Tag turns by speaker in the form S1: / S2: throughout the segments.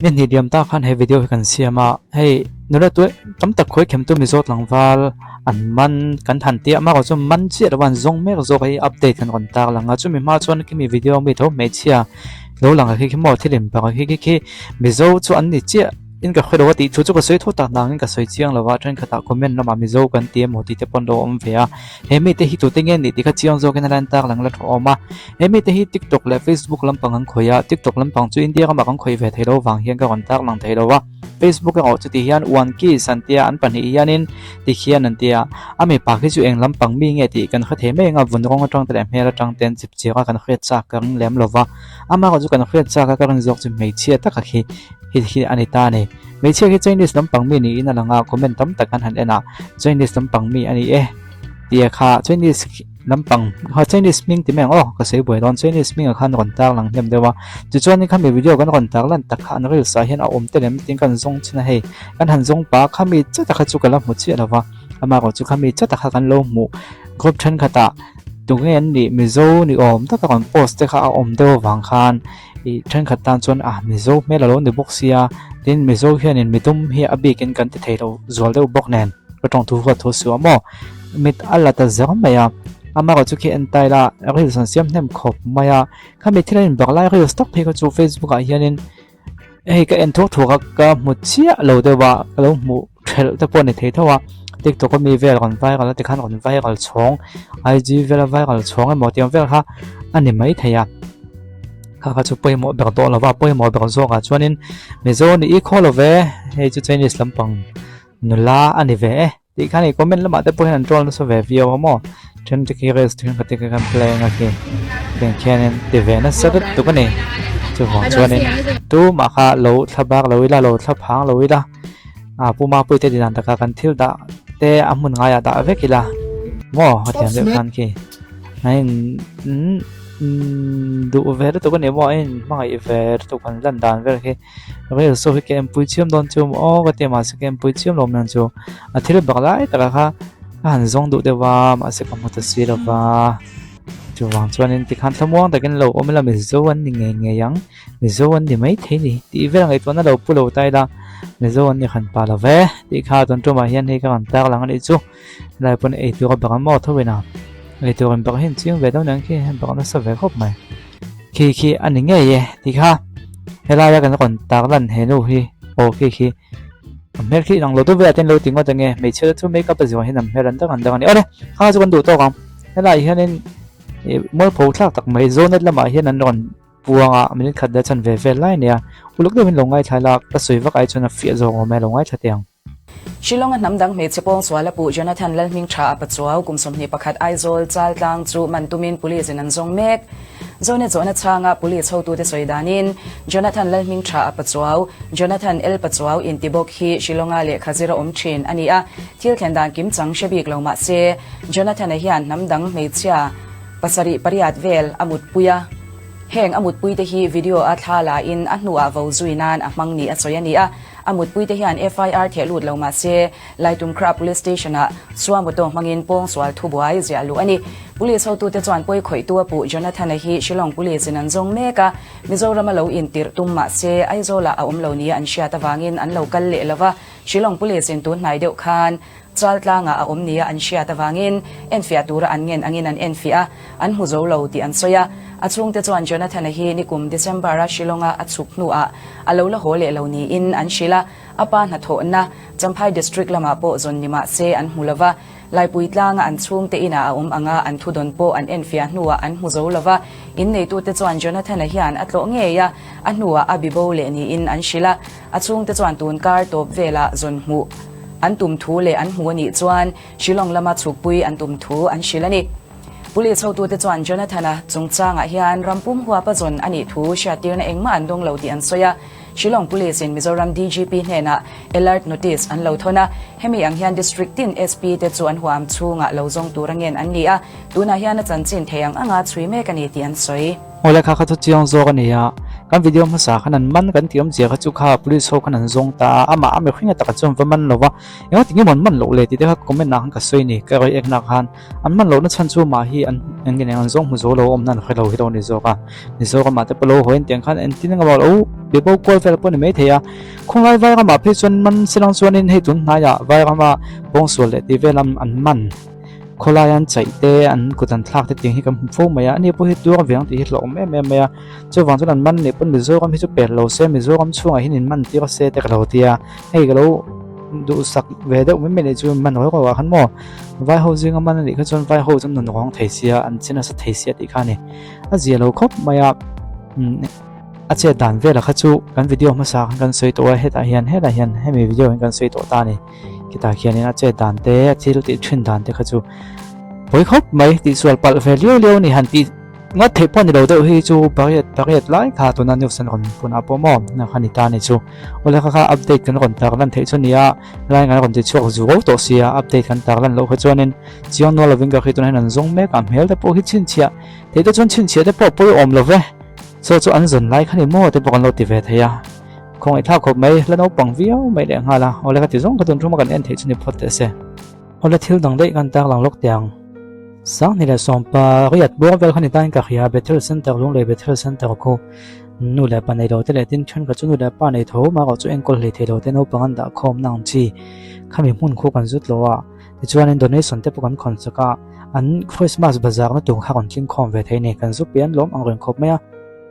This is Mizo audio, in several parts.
S1: Ni hnih diam tak khan he video hi kan siam a, hei nula tue tam tak khawi khem tu Mizo tlangval an man kan han tia amaherawh chu man chiah lo a an zawng mek zawk a hei update kan rawn tar lang a chumi hma chuan khimi video ami tho hmeichhia lo lang a khi khi maw thil inbak a khi khi khi Mizo chu an ni chiah in ka hre lo a tih thu chu ka sawi tho tak nangin ka sawi chiang lo a thenkhatah comment lamah Mizo kan ti emaw tih te pawh an lo awm ve a he mite hi tute nge nih tih kha chiang zawkin a lan tak lang la tha awm a. He mite hi TikTok leh Facebook lampang an khawih a, TikTok lampang chu India ramah kan khawih ve thei lo vang hian ka rawn tar lang thei lo a. Facebook erawh chuti hian One Kiss an tia, an pahnih hianin ti khian an tia. A mipa khi chu eng lampang mi nge tih kan hre thei mai ang a, vun rawng atang te leh hmel atang te an chip chiak a, kan hriat chak ka ring lem lo va. Amaherawhchu kan hriat chak a ka rin zawk chu hmeichhia taka khi hi hi a ni ta a ni. Hmeichhia khi Chinese lampang mi niin a lang a, comment tam tak an han en a, Chinese lampang mi a ni e tia kha Chinese Lampang ha Chinese hming ti mai ang aw ka sawi buai dawn Chinese hming ah khan rawn tar lang hnem deuh a tichuan in khami video kan rawn tar lan tak kha an reels ah hian a awm tel em tiin kan zawng chin a hei kan han zawng pa khami chata kha chu ka la hmu chiah lo va amaherawh chu khami chata kha kan lo hmuh group thenkhat ah tunge an nih Mizo ni awm taka rawn post te kha a awm deuh avang khan ih thenkhat tan chuan ah Mizo hmel a lo ni bawk sia tin Mizo hianin midum hi a bikin kan ti thei lo zual deuh bawk nen. Ka tawng thu huat thu suah maw? Mit a la ta zel mai a, amaherawh chu khi en ta ila reels an siam hnem khawp mai a, khami thil a inbak lai reels tak phei kha chu facebook ah hianin hei ka en thuak thuak a ka hmu chiah lo deuh a, ka lo hmuh thelh te pawh a ni thei tho a, tiktok a mi vel rawn viral a tikhan rawn viral chhawng IG vela viral chhawng emaw tiang vel kha a ni mai thei a, kha kha chu pawimawh ber tawh lo va, pawimawh ber zawkah chuanin Mizo ni i khaw lo ve hei chu Chinese lampang. Nula a ni ve e tih khan i comment lamah te pawh hian an troll nasa ve viau a maw then te khi reels thenkhat te khi khan play anga khi tiang khianin ti ve nasa deuh tuk a ni chuvang chuanin tumah kha lo thla bak lo ila lo thla phang lo ila ah pu Mapuii te tih dan takah kan thil dah te a hmun ngaiah dah vek ila maw hetiang deuh khan khi a in umm duh ve lutuk a ni maw a in hmangaih ve lutuk an lan dan vel khi. Reels saw hi ka enpui chiam dawn chu maw aw ka ti a mahse ka enpui chiam lo mai ang chu a thil bak lai takah kha ka han zawng duh deuh a mahse ka hmu ta si lo va chuvang chuanin tikhan thlamuang takin lo awm ila mizo an ni ngei ngei ang mizo an ni maithei ni tih vel ngaihtuahna lo pu lo ta ila mizo an ni hran pa lo ve tih kha tun tumah hian hei ka rawn tar lang a nih chu helai pawn eitur a bak ang maw tho in a eitur in bak hi an chiang ve deuh nen khi bak nasa ve khawp mai. Khi khi a ni ngei e ti kha helaia kan rawn tar lan he nu hi aw khi khi a hmel khi inang lo deuh velah te an lo ti ngawt ange hmeichhia te chu makeup a ziah hian an hmel an dang an dang a ni awle kha chu kan duh tawk ang helaiah hianin ih mualpho thlak tak mai zonet lamah hian an rawn puang a minute khat leh a chanve vel lai a nia uluk deuhin lo ngaithla ila ka sawi vak ai chuan a fiah zawk awm e lo ngaithla teh ang.
S2: Shillong-a hnam dang hmeichhe pawngsual a puh Jonathan Lalhmingtha a pachuau kum 21 Aizawl chal tlang chu man tumin police in an zawng mek. Zonet zawhna chhanga police hotute sawi danin Jonathan Lalhmingtha a pachuau Jonathan L Pachuau inti bawk hi Shillong-a lehkha zir a awm thin a ni a, thil thlen dan kim chang hre bik lo mah se Jonathan-a hian hnam dang hmeichhia pasarih pariat vel a mutpui a. Heng a mutpuite hi video a thla la in a hnuah vo zui nan a hmang ni a sawi a ni a. A mutpuite hian FIR theh lut lo mah se, Laitumkhra Police Station-ah Suamoto hmangin pawngsual thubuai ziah luh a ni. Police hotute chuan pawi khawihtu a puh Jonathan-a hi Shillong Police-in an zawng mek a, Mizoram-a lo intirh tum mah se, Aizawl-ah a awm lo nia an hriat avangin an lo kal leh lo va, Shillong Police-in tun hnai deuh khan Chaltlangah a awm nia an hriat avangin enfiah tura an ngen angin an enfiah a, an hmu zo lo tih an sawi a. A chhungte chuan Jonathan-a hi nikum December-a Shillong-a a chhuk hnuah a lo la haw leh lo niin an hrilh a, a pa hnathawhna Champhai District lamah pawh zawn ni mah se an hmu lo va, Laipui tlanga an chhungte inah a awm anga an thudawn pawh an enfiah hnuah an hmu zo lo va, inneitute chuan Jonathan-a hian a tlawh ngei a, a hnuah a bibo leh niin an hrilh a. A chhungte chuan tun kar tawp velah zawn hmuh an tum thu leh an hmu a nih chuan Shillong lama chhukpui an tum thu an hrilh a ni. Police hotute chuan Jonathan-a chungchangah hian ram pum huapa zawn a nih thu hriattirna engmah an dawng lo tih an sawi a. Shillong Police-in Mizoram DGP hnenah alert notice an lo thawn a, hemi ang hian District tin SP te chu an huam chhungah lo zawng tur a ngen an ni a, tunah hian a chanchin thei ang anga chhui mek a ni tih an sawi.
S1: Aw le kha kha chu chiang zawk a ni a, kan video hmasa khan an man kan tih awmzia kha chu kha police ho khan an zawng ta a, amah a mihring a takah chuan va man lo va, engah tinge maw an man loh le tih te kha comment ah khan ka sawi a ni, ka react na khan an man lohna chhan chu amah hi an eng nge an zawng hmu zo lo awmna an hre lo hi lo a ni zawk a, ni zawk amah te pawh lo haw in tiang khan engtin eng emaw lo be bo kual vel pawh a ni maithei a, khawnglai vairamah phei chuan man silang chuanin hei tun hnaiah vairama pawngsual leh tih vel an man. Khawlai an chaih te, an kut an thlak te tiang hi kan hmu fo mai a, ani pawh hi tuar ve ang tih hi hlauhawm em em mai a, chuvang chuan an man nih pawn Mizoram hi chu per lo se, Mizoram chhungah hian in man tir se te ka lo ti a, hei ka lo duhsak ve deuh mai mai nih chu man rawk rawk ah khan maw vai ho zinga man anih kha chuan vai ho chu an nun rawng thei sia, an che nasa thei sia tih kha a ni, a zia lo khawp mai a, umm a chet dan velah kha chu kan video hmasa khan kan sawi tawh a, hetah hian hetah hian hemi video hian kan sawi tawh ta a ni. Khitah khianin a chet dan te, a thil tih thin dan te kha chu pawi khawp mai tihsual palh ve liau liau a ni han tih ngawt theih pawh a ni lo deuh hi chu pariat pariat lai kha tuna news an rawn pun ah pawh maw na kha ni ta a ni chu awle kha kha update kan rawn tar lan theih chu a ni a lai kan rawn ti chhuak zuau tawh sia update kan tar lan loh kha chuanin chiang nual lovin ka hri tunah hian an zawng mek a hmel te pawh hi chhinchhiah theih te chuan chhinchhiah te pawh pawi awm lo ve chaw chu an zawn lai kha ni maw te pawh kan lo ti ve thei a. Khawngaih thlak khawp mai, la naupang viau mai leh nghal a, awle ka ti zawng kha tun thuma kan en theih chu ni phawt teh se. Awle thil dang daih kan tak lang lawk teh ang. Sanghni leh Sawmpa riat buang vel kha ni tain ka hria, Bethel Center lung leh Bethel Center khu nu leh pa nei lo te leh tin thenkhat chu nu leh pa nei tho mah erawh chu enkawl hlei thei lo te naupang an dah khawm na ang chi khami hmun khu kan zut lo a, tichuanin donation te pawh kan khawn chak a, an Christmas bazar na tur kha rawn tling khawm ve thei ni, kan zu pian lawm ang reng khawp mai a.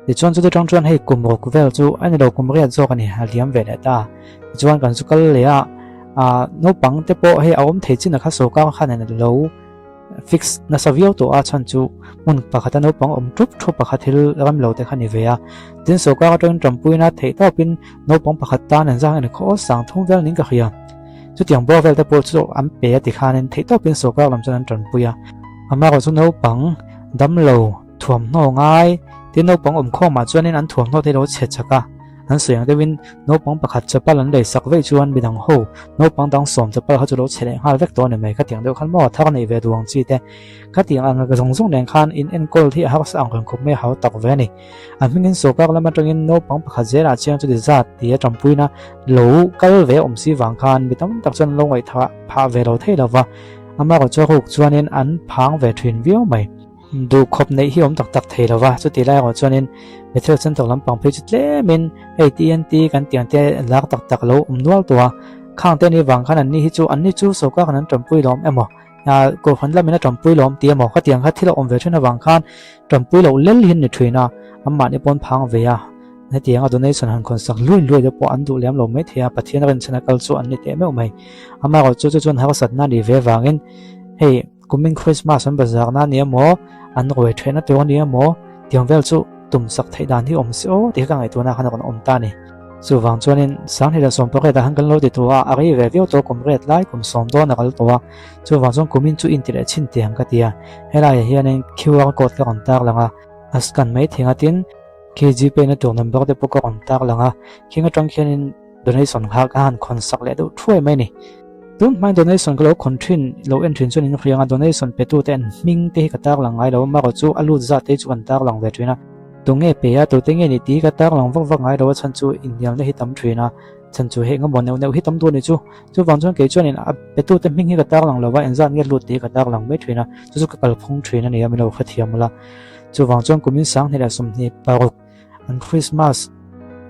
S1: Tichuan chuti tang chuan hei kum ruk vel chu a ni lo kum riat zawk a ni a liam ve leh ta. Tichuan kan zu kal leh a, ah naupang te pawh hei a awm thei chin a kha sawrkar khan a lo fix nasa viau tawh a chhan chu hmun pakhata naupang awm thup thup a kha thil ram lo te kha ni ve a. Tin sawrkar atangin tanpuina theih tawpin naupang pakhat tan an zang en khaw sang thum vel ning ka hria. Chutiang bawr vel te pawh chu an pe a tikhanin theih tawpin sawrkar lam chuan an tanpui a. Amaherawhchu chu naupang damlo Thuamhnaw ngai tin naupang awm khawmah chuanin an thuamhnaw te lo chhe chak a, an sawi ang deuhin naupang pakhat chapal an lei sak veih chuan midang ho naupang dang sawm chapal kha chu lo chhe leh nghal vek tawh a ni mai khatiang deuh khan maw thar nei ve duh ang chi te khatiang ang zawng zawng nen khan in enkawl hi a harsa ang reng khawp mai a hau tak ve a ni. A hmingin sawrkar lam atangin naupang pakhat zelah chiang chuti zat tia tanpuina lo kal ve awm si vang khan mi tam tak chuan an lo ngaihthah phah ve lo thei lo va, amaherawhchu ruk chuanin an phang ve thin viau mai. Duh khawp neih hi awm tak tak thei lo va, chuti lai erawh chuanin Bethel Center lampang phei chu tlemin hei TNT kan tih ang te lak tak tak lo awm nual tawh a, khang te ni vang khan anni hi chu anni chu sawrkar khan an tanpui lawm emaw kohhran lamin a tanpui lawm tih emaw khatiang kha thil a awm ve thin avang khan tanpui loh lel hi an ni thin a, anmahni pawn phang ve a, hetiang a donation han khawn sak luai luai te pawh an duh lem lo maithei a, Pathian rinchhan a kal chu an ni teh meuh mai. Amaherawhchu chu chuan harsatna a nih ve vangin hei. Kumin Christmas an bazar na nia maw, an ruai theihna tur a nia maw, tiang vel chu tum sak theih dan hi awm se aw tih ka ngaihtuahna khan a rawn awm ta a ni. Chuvang chuanin Sanghnih leh Sawmpariat ah khan kan lo ti tawh a, a rei ve viau tawh kum riat lai kum sawm dawn a kal tawh a, chuvang chuan kumin chu inti leh chhin teh ang ka ti a, helaiah hianin QR code ka rawn tar lang a, a scan mai thei ang a tin khi Gpay na tur number te pawh ka rawn tar lang a, khing atang khianin Donation kha ka han khawn sak leh deuh thuai mai a ni. Tun hmain donation ka lo khawn thin lo en thin chuan in hriang a, donation pe tute an hming te hi ka tarlang ngai lo a, marawh chu a lut zat te hi chu kan tarlang ve thin a. Tunge pe a, tute nge ni tih hi ka tarlang vak vak ngai lo a, chhan chu inhnialna hi tam thin a, chhan chu hei engemaw neuh neuh hi tam duh a ni chu. Chuvang chuan kei chuanin a pe tute hming hi ka tarlang lo va, engzat nge lut tih hi ka tarlang mai thin a, chu chu ka kalphung thin a ni a, min lo hrethiam ula. Chuvang chuan kumin 20 leh 26. An Christmas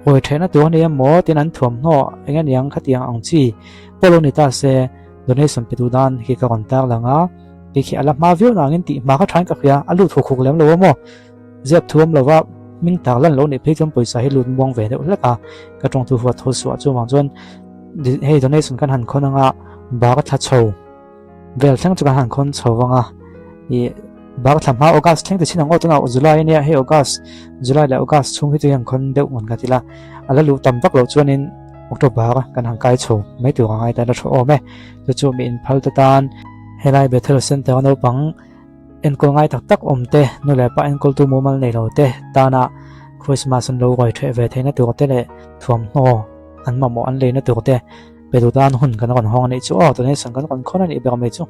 S1: hawi theihna tur a ni emaw tin an thuamhnaw eng aniang khatiang ang chi pawh lo ni ta se donation pe duh dan khi ka rawn tar lang a, kei khi a la hma viau nangin tih hma kha thain ka hria, a lut huk huk lem lo a maw ziap thuam lova hming tar lan lo nih phei chuan pawisa hi lut muang ve deuh hlek a, ka tawngthu huat tho suah chuvang chuan hei donation kan han khawn anga bar thla chho. Vel thleng chu kan han khawn chho vang a, ih bar thla hma August thleng ti chin ang aw tunah July a nia hei August July leh August chhung hi chu hian khawn deuh ngun ka ti la, a la luh tam vak loh chuanin October kan han kai chho mai tur a ngai ta la tha awm e, chu chu mi inphal te tan helai Bethel Center a naupang enkawl ngai tak tak awm te nu leh pa enkawltu mumal nei lo te tana Christmas an lo ruai ṭheh ve theihna tur te leh thuamhnaw an mamawh an leina tur te. Pe duh tan hun kan rawn hawng a nih chu aw, donation kan rawn khawn a nih ber mai chu.